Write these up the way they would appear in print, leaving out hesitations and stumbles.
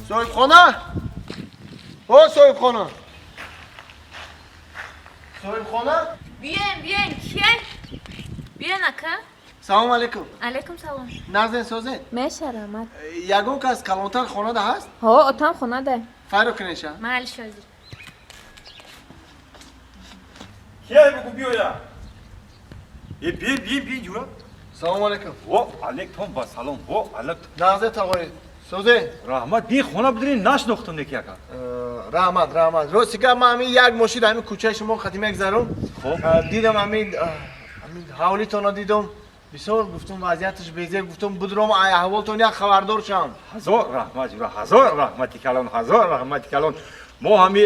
Соҳибхона, о соҳибхона, соҳибхона. Биёем, биёем, кие? Биёен, ака. Салому алейкум. Алейкум салом. Нағзен, созен? Меша, раҳмат. Ягон кас калонтар хонада ҳаст? Ҳо, отам хонада. Файро кунеша. Майли, шозир. Кия, бугу биёя. Е, би, би, би, ҷура. Салому алейкум. Во алейкум ва салом, во алейкум. Нағзе, тағои, созен? Раҳмат. Би, хона бидурин, нашнохтам неки, ака. Раҳмат, раҳмат. Рости гап, ман ҳамин як мошин ҳамин кӯчаи шумо қадим мегзарум. Хоб. Дидам, ҳамин ҳавлитонро дидам, бисёр гуфтум, вазъияташ безеб, гуфтум, будром, ай аҳволтон як хабардор шавам. Ҳазор раҳмат, ҷура, ҳазор раҳмати калон, ҳазор раҳмати калон. Мо ҳами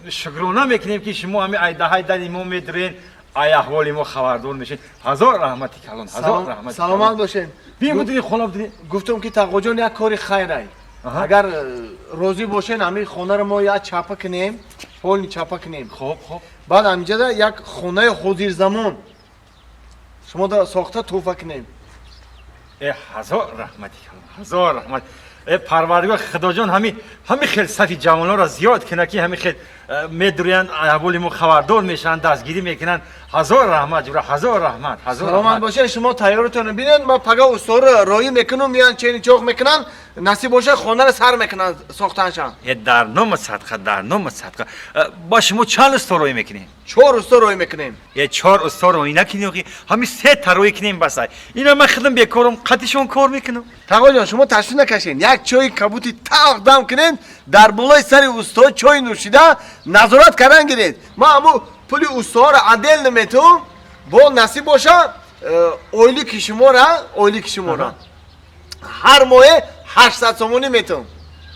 шукрона мекунем, ки шумо ҳами айдаҳай дари мо медурен, ай аҳволи мо хабардор мешед. Ҳазор раҳмати калон, ҳазор раҳмати. Саломат бошед. Би, будурин, хона будурин. Гуфтум, ки тағоҷон, як кори хайрай, агар розӣ бошен, ҳамин хонаро мо як чапа кунем, полный чапа кунем. Хоб, хоб. Баъд ҳаминҷода як хонаи ҳозирзамон шумо да сохта тӯҳфа кунем. Э, ҳазор раҳмати калон, ҳазор раҳмат. Э, Парвардигор Худоҷон, ҳами хел сафи ҷавононро зиёд кунад, ки ҳами хел медурӯянд, аҳволи мо хабардор мешаванд, дастгирӣ мекунанд. Ҳазор раҳмат, ҷура, ҳазор раҳмат, ҳазор. Саломат бошед. Шумо тайёритонро бинед, ман пага усторо роӣ мекунам, меян, чени чоқ мекунанд, насиб бошад, хонаро сар мекунанд сохтаншан. Э, дар нома садқа, дар нома садқа. Ба шумо чанд усто роӣ мекунем? Чор усто роӣ мекунем. Э, чор усто роӣ накунем, охи ҳами се та роӣ кунем, басай. Ина ман худам бекорам, қатишон кор мекунам. Тағоҷон, шумо ташвиш накашед, як чойи кабути талх дам кунед, дар болои сари усто чой нӯшида назорат кардан гиред. Ман ҳамун пули устоҳоро отдельно метавам, бо насиб боша, ойлики шуморо ҳар моҳе 800 сомонӣ метавам.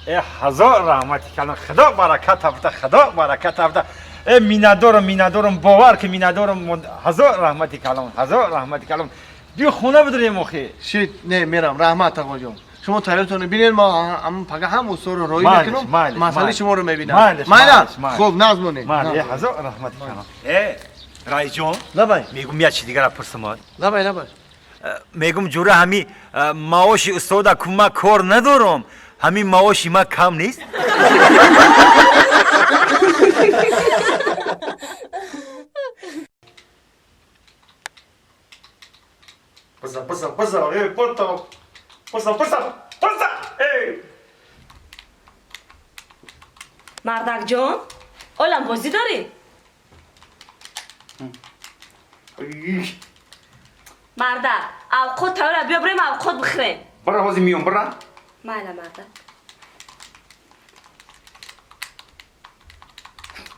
Э, ҳазор раҳмати калон, Худо баракат афта, Худо баракат афта. Э, миннатдорам, миннатдорам, бовар ки миннатдорам. Ҳазор раҳмати калон, ҳазор раҳмати калон. Биё, хона бидурем, охи. Шит, не, мерам. Раҳмат, тағоҷон, шумо тайёртонро бинед, мо ҳамун пага ҳам усторо роӣ мекунам, масъалаи шуморо мебинам. Майла, хуб, нағз монед. Э, ҳазор раҳмати калон. Э, раисҷон. Лабай. Мегум, як чи дигара пурсам. Лабай, лабай. Мегум, ҷура, ҳами маоши устода кӯмак кор надорам, ҳамин маоши ма кам нест? Биза, биза, биза, эй, пото. Биза, биза, биза, эй. Мардакҷон, олам бозӣ дорӣ? Мардак, авқот тайёра, биё бирем, авқот бихӯрем. Бара, ҳозир миём, бара. Майла, мардак.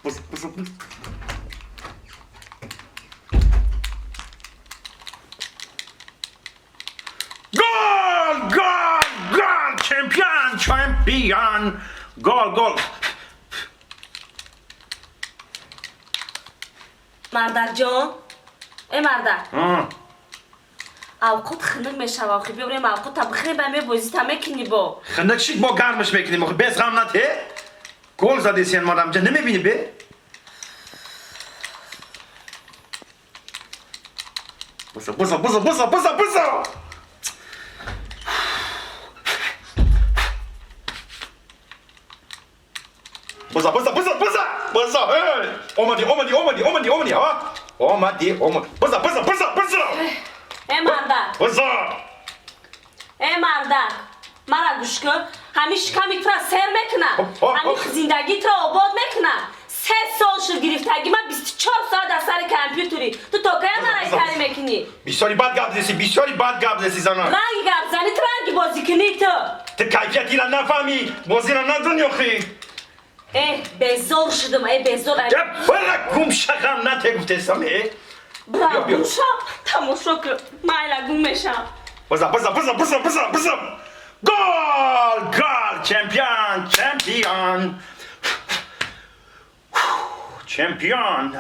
Биза, биза, биза. Гол, гол, гол, чемпион, чемпион. Гол, гол. Мардакҷон, э, мардак, авқот хунук мешава, охи биё бирем, авқота бихӯрем, ба мебозита мекунӣ бо. Хунук шид, бо гармаш мекунем, охи без ғам нате. Гол задесиен, мадамҷа, намебинӣ бе? Биза, биза, биза, биза, биза, биза. Биза, биза, биза, биза, биза, эй! Омадӣ, омадӣ, омадӣ, омадӣ, омадӣ, ҳа? Омадӣ, омадӣ. Биза, биза, биза, биза! Э, мардак. Биза! Э, мардак, мара гӯш кун, ҳамин шиками тура сер мекунад, ҳамин зиндагӣ тура обод мекунад. 3 сол шуд гирифтагӣ, ман 24 соат дар сари компютери, ту то кая мара карӣ мекунӣ? Бисёри бад гап зеси, бисёри бад гап зеси, зана. Ранги гапзанӣ ту, ранги бозикунӣ ту. Ту кайфиятира нафаҳмӣ, бозира надонӣ, охи. Э, безор шудам, э, безор. Бара, гум шақам нате, гуфтесам, э. Бра, гум шам, тамошо кун, майла, гум мешам. Биза, биза, биза, биза, биза, биза. Гол, гол, чемпион, чемпион. Чемпион.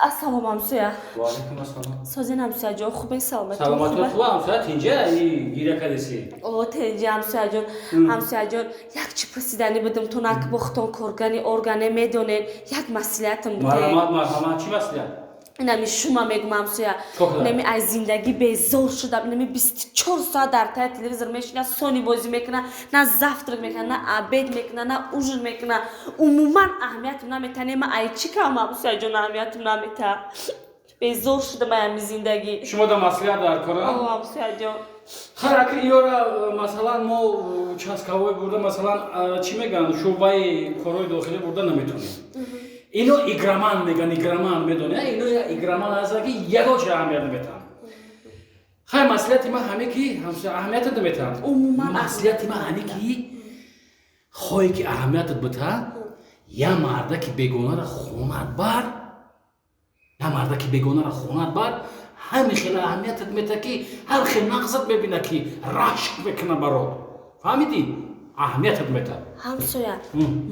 Ассалом, ҳамсоя. Ваалайкум ассалом. Созен, ҳамсояҷон, хубен, саломатӣ? Саломатӣ хуб, ҳамсоя, тинҷа гиря кардеси? О, тинҷа, ҳамсояҷон. Ҳамсояҷон, як чӣ пурсиданӣ будам, ту нак бохтон коргани органе медонед, як маслиҳатам буде. Марҳамат, марҳамат, чӣ маслиҳат? Инами шума мегум ҳамсоя. Инами аз зиндагӣ безор шудам. Инами 24 соат дар таи телевизор мешина, сони бозӣ мекуна, на завтрак мекуна, на обед мекуна, на ужин мекуна. Умуман аҳамиятам намета. Не, ма ай чӣ кам ҳамсояҷон аҳамиятам намета. Безор шудам ай ҳами зиндагӣ. Шумо да маслиҳат дар кора? О, ҳамсояҷон. Хайр, аки ёра масалан мо участковой бурда, масалан чӣ мегӯянд, шӯъбаи корҳои дохилӣ бурда наметонем. Ино игроман мегӯянд, игроман медонӣ, ино игроман ҳастанд ки ягон чиз аҳамият наметаҳанд. Хайр, маслиҳати ман ҳаме ки аҳамиятат наметаҳанд. Умуман маслиҳати ман ҳаме ки хоҳе ки аҳамиятат бита, я мардаки бегонаро хонат бар, я мардаки бегонаро хонат бар, ҳами хел аҳамиятат мета ки ҳар хел нақзат мебина ки рашк мекуна барот. Фаҳмидӣ? Аҳамиятат мета. Ҳамсоя,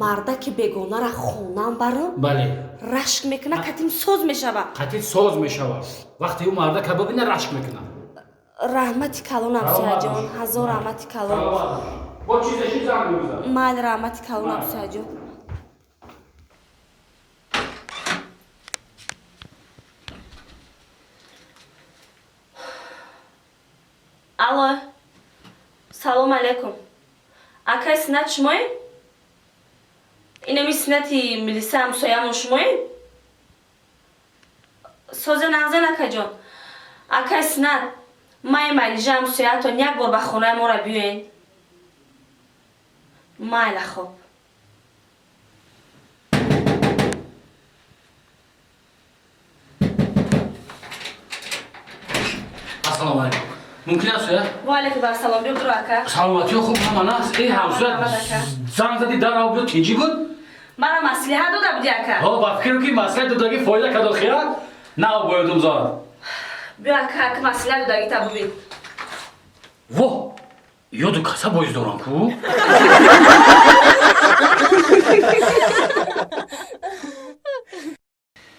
мардаки бегонара хонам баром? Бале. Рашк мекуна, катим соз мешава. Қатӣ соз мешава. Вақте ӯ мардака бибина рашк мекуна. Раҳмати калон ҳамсояҷон, ҳазор раҳмати калон. Бо чизе ши занг мегузар. Майли, раҳмати калон ҳамсояҷон. Алло, салом алейкум. Акай Синат шумоед? Инами Синати милиса ҳамсоямон шумоед? Созе нағзе акаҷон. Акай Синат, май Манижа ҳамсояатон як бор ба хонаи моро биёед. Майла, хоб. Ассалому алайкум. Мумкин аст, я? Ва алайкум ассалом, биё дуро ака. Саломатиё хуб ҳама наст. Э, ҳамсоя занг зади дар ав биё тинҷӣ буд? Мара маслиҳат дода буди ака. Ҳо, ба фикрам ки маслиҳат додагӣ фоида кардо хия? На боядум зад. Биё ака, ака маслиҳат додагӣ та бубин. Во, ёду каса боиз дорам ку?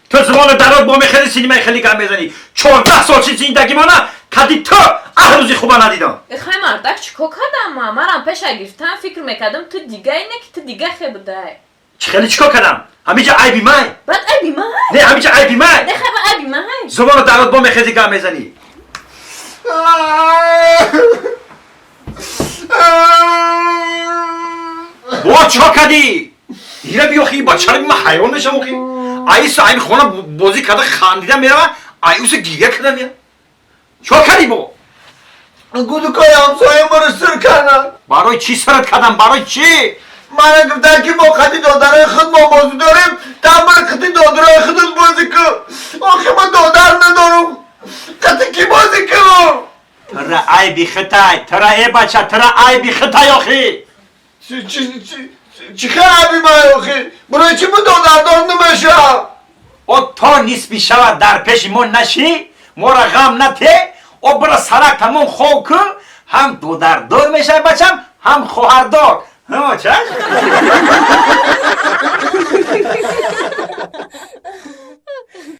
Ту зубони дароз бо мехели синимаи хеле гап мезанӣ. 14 сол чи зиндагӣ мона кади ту аҳ рӯзи хуба надидам. Хай мардак, чӣ кор кардам ма? Марам пеша гирифтам, фикр мекардам ту дигае не ки ту дига хе будай. Чӣ хеле чӣ кор кардам? Ҳамиҷа айби май. Баъд айби май? Не, ҳамиҷа айби май. Не, хай баъд айби май. Зубони дароз бо мехези гап мезанӣ. Бо чӣ кор кардӣ? Ира биё хи бачаро ман ҳайрон мешам охи. Айсо айби хона бозӣ карда хандида мерава, айусо гиря карда мея. Чӣ кор кардӣ бо? Гудукои ҳамсоя маро сир карданд. Барои чӣ сират кардам? Барои чӣ? Мана гуфтанд ки мо қати додарои худ мо бозӣ дорем, та ман қати додарои худат бозӣ кун. Охи ман додар надорам. Қати кӣ бозӣ кунам? Тара айби хитай, тара э бача, тара айби хитай охи. Чӣ хел айби ман охи? Барои чӣ ман додардор намешавам? О то нисфи шавад дар пеши мо нашӣ, моро ғам нате, о бира сарак тамом хоб кун, ҳам додардор мешавӣ бачам, ҳам хоҳардор. Ҳа, чаш?